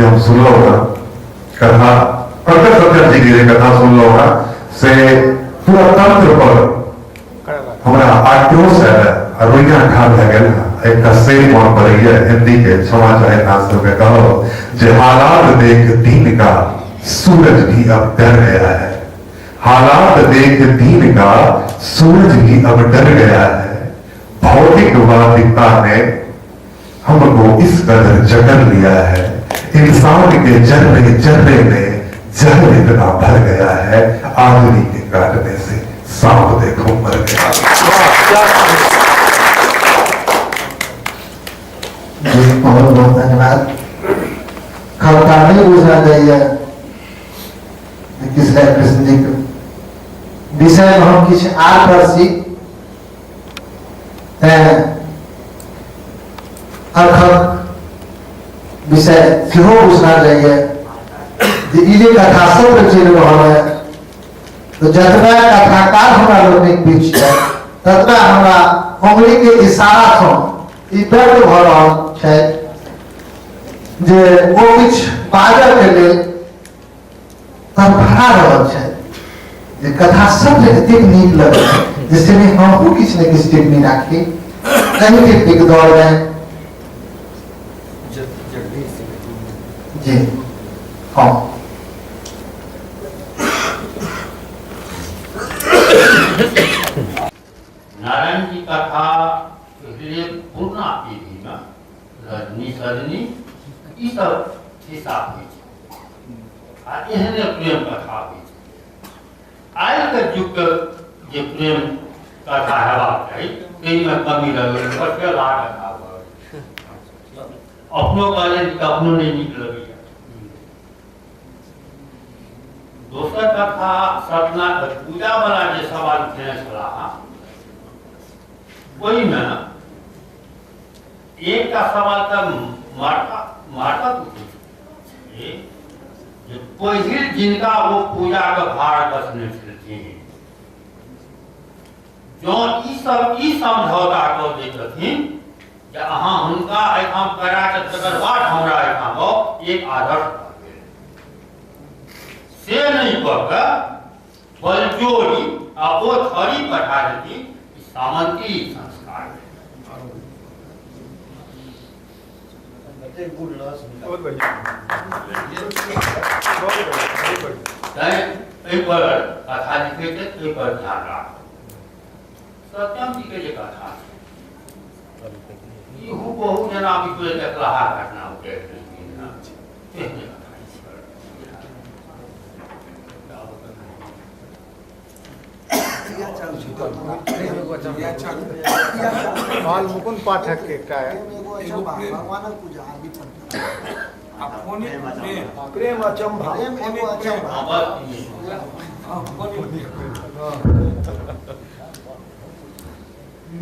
जे हम सुनलहुँ हँ कथा, पंकज सत्यम जी के जे कथा सुनलहुँ हँ से पूरा तंत्र पर हमरा आक्रोश आयल आ रोइया ठाढ़ भए गेल। एकटा शेर मन पड़ैया हिंदी के, क्षमा चाहे अहाँ सबके कहब जे हालात देख दीन का सूरज भी अब डर गया है, हालात देख दीन का सूरज भी अब डर गया है, भौतिकवादिता ने हमको इस कदर जकड़ लिया है, इंसान के जर्रे जर्रे में जहर इतना भर गया है, आदमी के काटने से सांप देखो मर गया। जी बहुत बहुत धन्यवाद। खलता नहीं बुझना चाहिए किसले कृष्ण जी के विषय में हम किछु आर पर छी, तैं अर्थक विषय सेहो बुझना चाहिए जे ई जे कथा सत्र चलि रहल है, तो जतबा कथाकार हमरा लोकनिक बीच छै ततबा हमरा उंगली के इशारा सँ ई व्यक्त भऽ रहल छै जे ओ किछु बाजऽ के लेल तड़फड़ा रहल छै जे कथा सत्र एतेक नीक लगल जिससे में हमहूँ किछु ने किछु टिप्पणी राखी। एहि टिप्पणीके दौरमे जी हाँ नारायण जी कथा इसलिए पुरना पीढ़ी में रजनी सजनी ई सब खिस्सा होइ छै आ एहने प्रेम कथा होइ छै। आइके युगके जे प्रेम कथा हेबाक चाही ताहिमे कमी रहि गेलै, पठेला कथा भऽ गेलै। अपनो कहलियनि कि अपनो नहि नीक लगैया। दोसर कथा सपना पूजा वाला जे सवाल उठेने छलाह ओहिमे एकटा सवाल तऽ मारता मारता उठै छै जे पहिल जिनका ओ पूजाके भार बसने छलखिन, जँ ई सब ई समझौता कऽ दैतथिन जे अहाँ हुनका एहिठाम करा कऽ तकर बाद हमरा एहिठाम आउ, एक आदर्श भऽ गेल। से नहि कऽ कऽ बलजोरी आ ओ छड़ी पठा देथिन, ई सामंती संस्कार भेल। तैं एहिपर कथा लिखै छै, एहिपर ध्यान राखब। सत्यम जी के जे कथा छै ई हूबहू जेना विश्व देखलाहा घटना उतरि देलखिन हँ, तेहने कथा छै। बाल मुकुंद पाठक के एकटा है। भगवानक पूजा आरबी प्रेम अचंभा। प्रेम एगो अचंभा। हाँ, बस ई।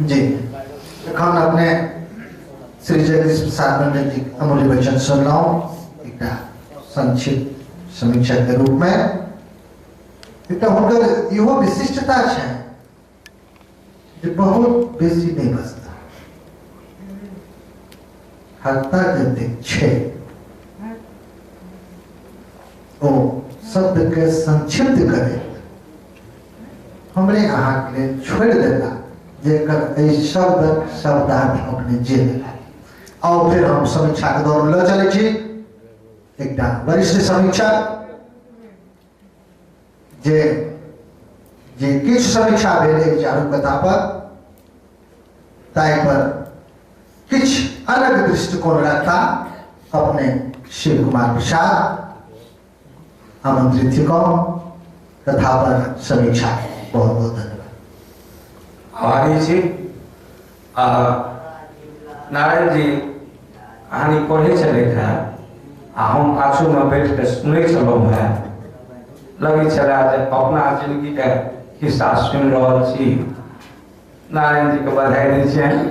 जी एखन अपने श्री जगदीश प्रसाद मंडल जी अमूल्य वचन सुनलहुँ एकटा संक्षिप्त समीक्षा के रूप में। एकटा हुनकर इहो विशिष्टता छै जे बहुत बेसी नहि बजता, हत्ता जतेक छै ओ शब्द के संक्षिप्त करे हमरे अहाँके लेल छोड़ि देला जेकर एहि शब्दक शब्दार्थ अपने जे देला। आओ फिर हम समीक्षाके दौर लऽ चलै छी। एकटा वरिष्ठ समीक्षक जे जे किछु समीक्षा भेल एहि चारू कथा पर, ताहि पर किछु अलग दृष्टिकोण रखता अपने शिव कुमार प्रसाद आमंत्रित थिकौं कथा पर समीक्षा। बहुत बहुत धन्यवाद। आभारी छी। आ नारायण जी कहानी पढ़ै छलथि हेँ आ हम पाछूमे बैठ कऽ सुनै छलहुँ हेँ। लगै छलए जे अपना जिंदगीके खिस्सा सुनि रहल छी। नारायण जी के बधाई दै छियनि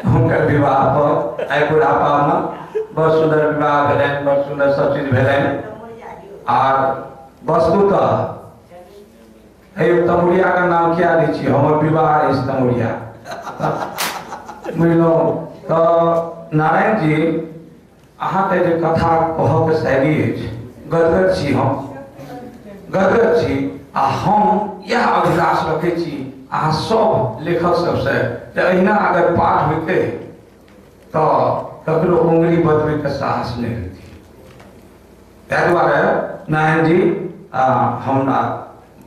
हुनकर विवाह पर। आइ बुढ़ापामे बड़ सुन्दर विवाह भेलनि, बड़ सुन्दर सब चीज भेलनि। आर वस्तुतः हे यौ तमुरियाके नाम किया दै छी, हमर विवाह अछि तमुरिया, बुझलहुँ? तऽ नारायण जी अहाँके जे कथा कहऽके शैली अछि, गदगद छी, हम गदगद छी। आ हम इएह अभिलाष रखै छी अहाँ सब लेखक सबसँ जे अहिना अगर पाठ होइतै तऽ ककरो उंगली बतबैके साहस नहि होइतै। ताहि दुआरे नारायण जी हमरा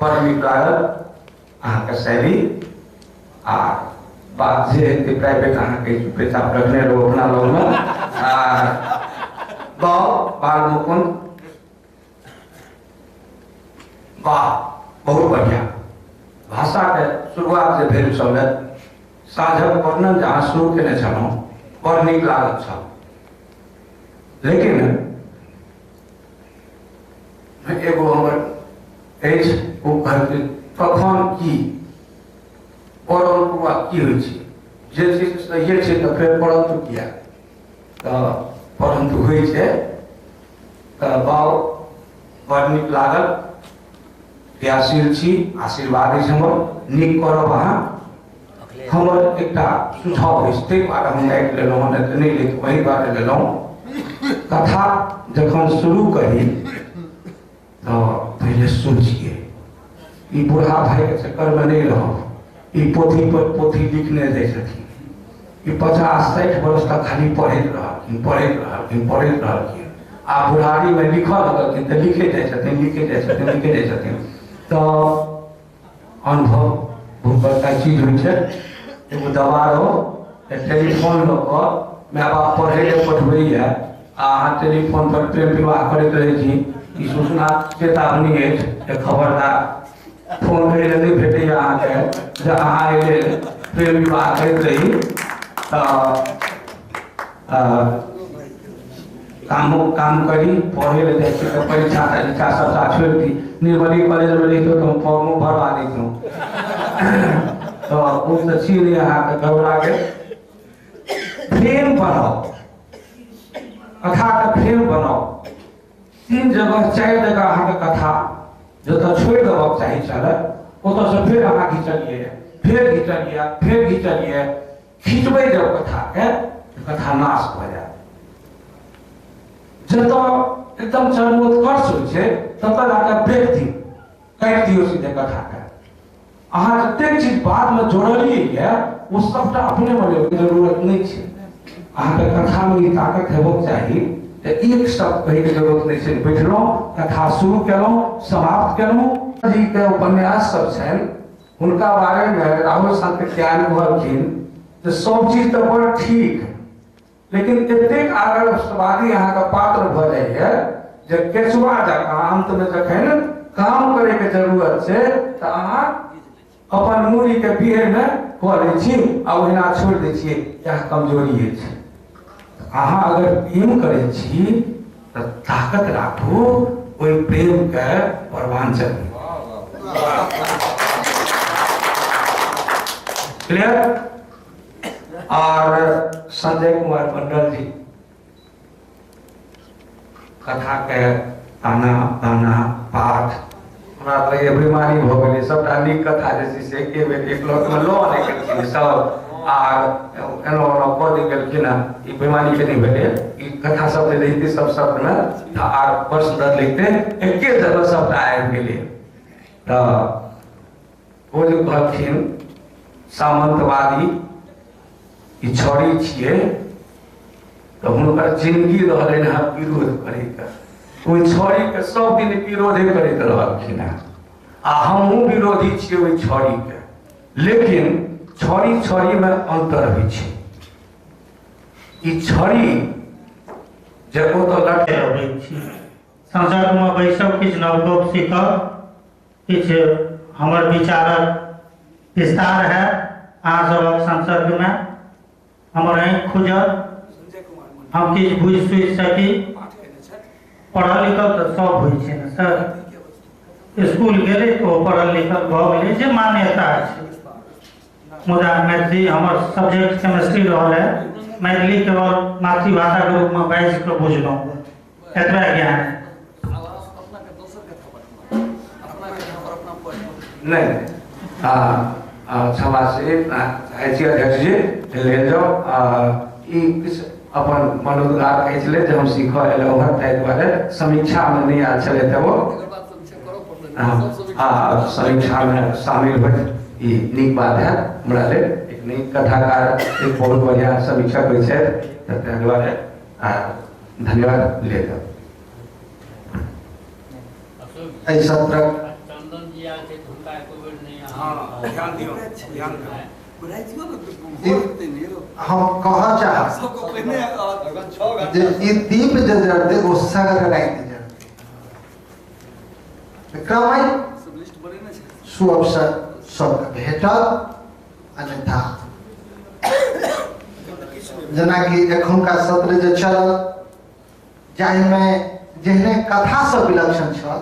बड़ नीक लागल अहाँके शैली। आ बात जे हेतै प्राइवेट अहाँके चुपेचाप रखने रहू अपना लगमे। आ बाल मुकुंद वाह, बहुत बढ़िया। भाषा के शुरुआत जे भेल छलै, साँझक वर्णन जे अहाँ शुरू केने छलहुँ, बड़ नीक लागल छल। लेकिन एगो हमर अछि, ओ कहलखिन कखन की परन्तु आ की होइ छै, जे चीज सहिए छै तऽ फेर परन्तु किया, तऽ परन्तु होइ छै। तऽ बाउ बड़ नीक लागल, क्रियाशील छी, आशीर्वाद अछि हमर, नीक करब अहाँ। हमर एकटा सुझाव अछि, ताहि दुआरे हम राखि लेलहुँ, नहि तऽ नहि लैत, वही दुआरे लेलहुँ। कथा जखन शुरू करी तऽ पहिले सोचिए, ई बूढ़ा भाइके चक्करमे नहि रहब। ई पोथी पर पोथी लिखने जाइ छथिन, ई 50-60 वर्ष तक खाली पढ़ैत रहलखिन, पढ़ैत रहलखिन, पढ़ैत रहलखिन। आ बुढ़ारीमे लिखऽ लगलखिन तऽ लिखे जाइ छथिन, लिखे जाइ छथिन, लिखे जाइ छथिन। तऽ अनुभव बहुत बड़का चीज होइ छै। एगो दवा रहो, टेलीफोन लऽ कऽ माय बाप पढ़ै लए पठबैए आ अहाँ टेलीफोन पर प्रेम विवाह करैत रहै छी, ई सूचना चेतावनी अछि जे खबरदार, फोन करै लए नहि भेटैए अहाँके, जे अहाँ एहि लेल प्रेम विवाह करैत रही। तऽ कामो काम करी, पढ़े लए जाइ छी तऽ परीक्षा तरीक्षा सबटा छोड़ि दी। निर्मली कॉलेजमे रहितहुँ तऽ हम फॉर्मो भरबा दैतहुँ, तऽ ओ तऽ छी नहि अहाँके गड़बड़ा गेल। फ्रेम बनाउ, कथाके फ्रेम बनाउ। 3 जगह 4 जगह अहाँके कथा जतऽ छोड़ि देबक चाही छलै, ओतऽसँ फेर अहाँ घिचलियै, फेर घिचलियै, फेर घिचलियै। खिचबै जब कथाके, कथा नाश भऽ जायत। जतऽ एकदम चरमोत्कर्ष होइ छै ततऽ जाकऽ ब्रेक दियौ, काटि दियौ सीधे कथाके। अहाँ जतेक चीज बादमे जोड़लियै यऽ ओ सबटा अपने मने जरूरत नहि छै। अहाँके कथामे ई ताकत हेबाक चाही जे एक शब्द कहैके जरूरत नहि छै। बैठलहुँ, कथा शुरू केलहुँ, समाप्त केलहुँ। जीके उपन्यास सब छनि, हुनका बारेमे राहुल सांकृत्यायन कहलखिन जे सब चीज तऽ बड़ ठीक, लेकिन एतेक आदर्शवादी अहाँके पात्र भऽ जाइए जे केचुआ जकाँ अन्तमे जखन काम करैके जरूरत छै तऽ अहाँ अपन मूड़ीके पीढ़मे कऽ लै छी आ ओहिना छोड़ि दै छियै। इएह कमजोरी अछि। अहाँ अगर प्रेम करै छी तऽ ताकत राखू, ओहि प्रेमके परवान चढ़ू। क्लियर? और संजय कुमार मंडल जी कथा के ताना ताना पाठ हमरा लगैए बीमारी भऽ गेलै। सबटा नीक कथा जे छै से एके बेर एक लौटमे लऽ आनै गेलखिन सब, आर एना ओना कऽ दै गेलखिन हँ। ई बीमारी के नहि भेलै, ई कथा सब जे रहितै सब शब्दमे तऽ आर बड़ सुन्दर लिखतै, एके जगह सबटा आबि गेलै। तऽ ओ जे कहलखिन सामंतवादी ई छड़ी छियै, तऽ हुनकर जिंदगी रहलनि हँ विरोध करैके। ओहि छड़ीके सब दिन विरोधे करैत रहलखिन हँ, आ हमहूँ विरोधी छियै ओहि छड़ीके। लेकिन छड़ी छड़ीमे अन्तर होइ छै। ई छड़ी जे ओतऽ लटकै अबैत छी, संसर्गमे बैसब, किछु नव गप सीखब, किछु हमर विचारक विस्तार हैत। अहाँ सबक संसर्गमे हमर आँखि खुजत, हम किछु बुझि सुझि सकी। पढ़ल लिखल तऽ सब होइ छै ने सर, स्कूल गेलै तऽ ओ पढ़ल लिखल भऽ गेलै, जे मान्यता छै। मुदा मैथिली हमर सब्जेक्ट केमिस्ट्री रहल है, मैथिली केवल मातृभाषाके रूपमे बाजि कऽ बुझलहुँ, एतबा ज्ञान। नहि, क्षमा से चाहै छी अध्यक्ष जी लेल जाउ। ई किछु अपन मनोद्गार कहै छलै जे हम सीखऽ एलहुँ हँ, ताहि दुआरे समीक्षामे नहि आयल छलै। तऽ ओ आ समीक्षामे शामिल होइत ई नीक बात है हमरा लेल। एक नीक कथाकार, एक बहुत बढ़िआँ समीक्षक होइ छथि, तऽ ताहि दुआरे धन्यवाद ले जाउ। एहि सत्रक हम कहऽ चाहब जे ई दीप जे जरतै ओ सगर राति जरतै। क्रमैत सुअवसर सबके भेटत, अन्यथा जेनाकि एखुनका सत्र जे चलल जाहिमे जेहने कथा सब विलक्षण छल,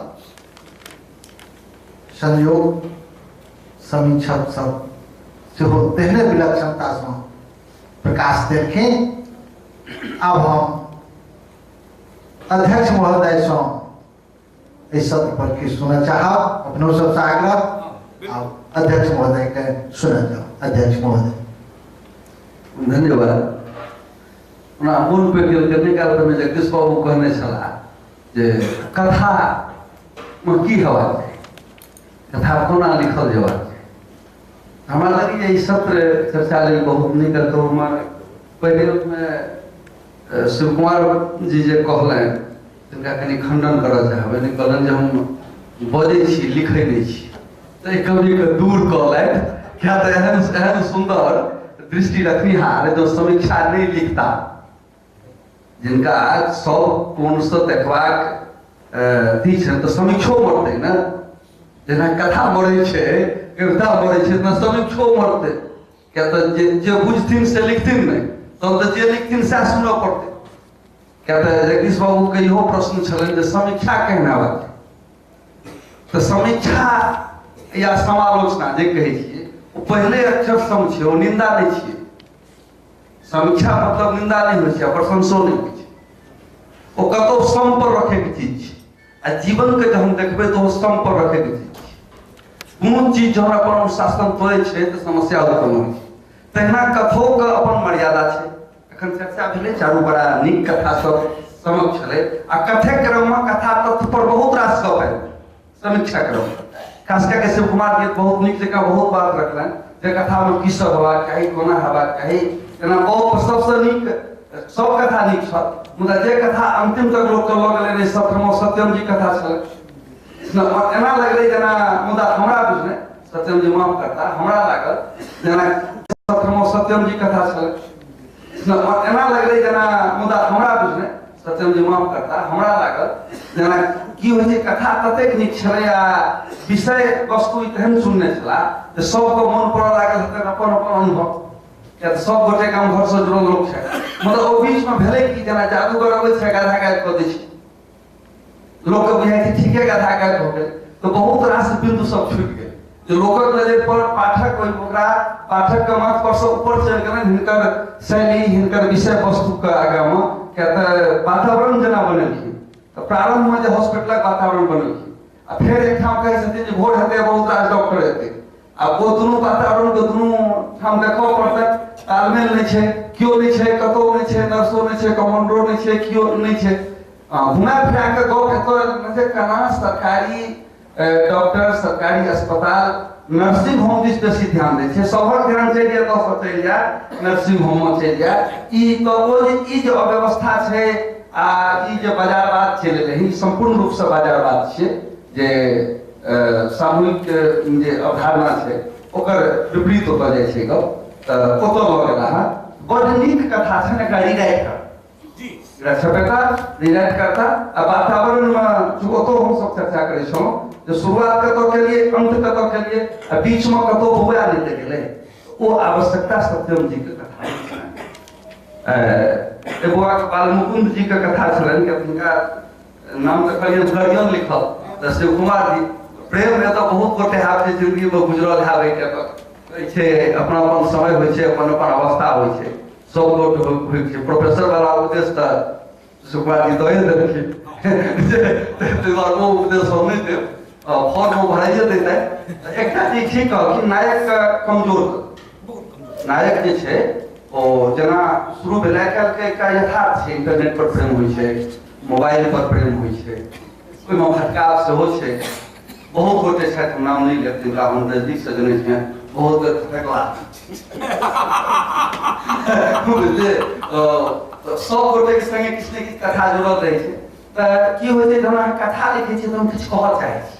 संयोग समीक्षक सब सेहो तेहने विलक्षणतासँ प्रकाश देलखिन। आब हम अध्यक्ष महोदयसँ एहि सत्र पर की सुनऽ चाहब, अपनो सबसँ आग्रह। आब अध्यक्ष महोदय के सुनल जाओ। अध्यक्ष महोदय धन्यवाद। ओना मोन पड़ि गेल कने काल पहिने जगदीश बाबू कहने छलाह जे कथामे की हेबाक चाही, कथा कोना लिखल जेबाक चाही। हमरा लगैए ई सत्र चर्चा लेल बहुत नीक। पहिले ओहिमे शिव कुमार जी जे कहलनि तिनका कनि खंडन करऽ चाहबै। कहलनि जे हम बजै छी लिखै नहि छी, तऽ एहि कमीके दूर कऽ लथि। किया तऽ एहन एहन सुन्दर दृष्टि रखनिहार जो समीक्षा नहि लिखता, जिनका सब कोणसँ देखबाक अथी छनि, तऽ समीक्षो मरतै ने। जेना कथा मरै छै, कविता मरै छै, तेना समीक्षो मरतै। किया तऽ जे बुझथिन से लिखथिन नहि, तहन तऽ जे लिखथिन सएह सुनऽ पड़तै। किया तऽ जगदीश बाबूके इहो प्रश्न छलनि जे समीक्षा केहन हेबाक चाही। तऽ समीक्षा या समालोचना जे कहै छियै ओ पहिले अक्षर सम छै, ओ निंदा नहि छियै। समीक्षा मतलब निंदा नहि होइ छै आ प्रशंसो नहि होइ छै, ओ कतौ सम पर रखैके चीज छै। आ जीवनके जहन देखबै तऽ ओ सम पर रखैके चीज छै। कोनो चीज जहन अपन अनुशासन तोड़ै छै तऽ समस्या उत्पन्न होइ छै। तहिना कथोके अपन मर्यादा छै। एखन चर्चा भेलै, चारू बड़ा नीक कथा सब समक्ष छलै आ कथे क्रममे कथा तत्व पर बहुत रास गप आयल समीक्षा क्रम। खास कऽ के शिव कुमार जी बहुत नीक जकाँ बहुत बात रखलनि जे कथामे की सब हेबाक चाही, कोना हेबाक चाही। जेना बहुत सबसँ नीक सब कथा नीक छल, मुदा जे कथा अंतिम तक लोकके लऽ गेलै नहि सत्रमे सत्यम जी कथा छलै। एना लगलै जेना, मुदा हमरा बुझने सत्यम जी माफ करता, हमरा लागल जेना सत्रमे सत्यम जी कथा छलै। एना लगलै जेना, मुदा हमरा बुझने सत्यम जी माफ करता, हमरा लागल जेना की होइ छै कथा ततेक नीक छलै आ विषय वस्तु तेहन सुनने छलाह जे सबके मन पड़ऽ लागल हेतनि अपन अपन अनुभव। किया तऽ सब गोटे गाम घरसँ जुड़ल लोक छै। मतलब ओ बीचमे भेलै कि जेना जादूगर अबै छै गधा गायब कऽ दै छै, लोकके बुझाइ छै ठीके गधा गायब भऽ गेल। तऽ बहुत रास बिन्दु सब छुटि गेल जे लोकक नजर पर पाठक ओकरा पाठकके माथ पर से ऊपर चलि गेलनि हिनकर शैली, हिनकर विषय वस्तुके आगाँमे। किया तऽ वातावरण जेना बनेलखिन तऽ प्रारम्भमे जे हॉस्पिटलक वातावरण बनेलखिन आ फेर एकठाम कहै छथिन जे भोर हेतै बहुत रास डॉक्टर हेतै। आ ओ दुनू वातावरणके दुनू ठाम देखऽ पड़तै, तालमेल नहि छै, केओ नहि छै, कतहु नहि छै, नर्सो नहि छै, कमांडरो नहि छै, केओ नहि छै। घुमा फिरा कऽ गप एतऽ जे केना सरकारी डॉक्टर, सरकारी अस्पताल नर्सिंग होम दिस बेसी ध्यान दै छै। सबहक ध्यान चलि जाय तऽ चलि जाय नर्सिंग होममे चलि जाय। ई तऽ ओ जे ई जे अव्यवस्था छै आ ई जे बाजारवाद चलि एलै, ई सम्पूर्ण रूपसँ बाजारवाद छियै जे सामूहिक जे अवधारणा छै ओकर विपरीत ओतऽ जाइ छै गप, तऽ ओतऽ लऽ गेला हँ। बड्ड नीक कथा छै ने, एकरा रिराइट कर, एकरा छपेता, रिराइट करता। आ वातावरणमे ओतौ हमसब चर्चा करै छलहुँ जे शुरुआत कतऽ केलियै, अंत कतऽ केलियै आ बीचमे कतौ बौआ नहि गेलै, ओ आवश्यकता सत्यम जीके कथा एगो बालमुकुंद जीके कथा छलनि कि हुनका नाम तऽ कहलियनि गरियन लिखल तऽ शिव कुमार जी प्रेम में तऽ बहुत गोटे हैब जे जिंदगीमे गुजरल हैब। एहि टाइपक कहै छै अपना अपन समय होइ छै, अपन अपन अवस्था होइ छै, सब गोटे होइ छै। प्रोफेसर वाला उपदेश तऽ शिव कुमार जी दए देलखिन, ताहि दुआरे ओ उपदेश हम नहि देब, फॉर्म ओ भराइए देतै। एकटा चीज ठीक कहलखिन, नायकके कमजोर, नायक जे छै ओ जेना शुरू भेलै, आइ काल्हिके एकटा यथार्थ छै, इंटरनेट पर प्रेम होइ छै, मोबाइल पर प्रेम होइ छै, ओहिमे भटकाव सेहो छै। बहुत गोटे छथि, हम नाम नहि लेब, जिनका हम नजदीकसँ जनै छियनि, बहुत बेर फटकला बुझलियै। सब गोटेके संगे किछु ने किछु कथा जुड़ल रहै छै। तऽ की होइ छै, जहन अहाँ कथा लिखै छियै तऽ हम किछु कहऽ चाहै छी,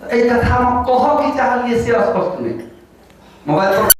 तऽ एहि कथामे कहऽ की चाहलियै से स्पष्ट नहि। मोबाइल पर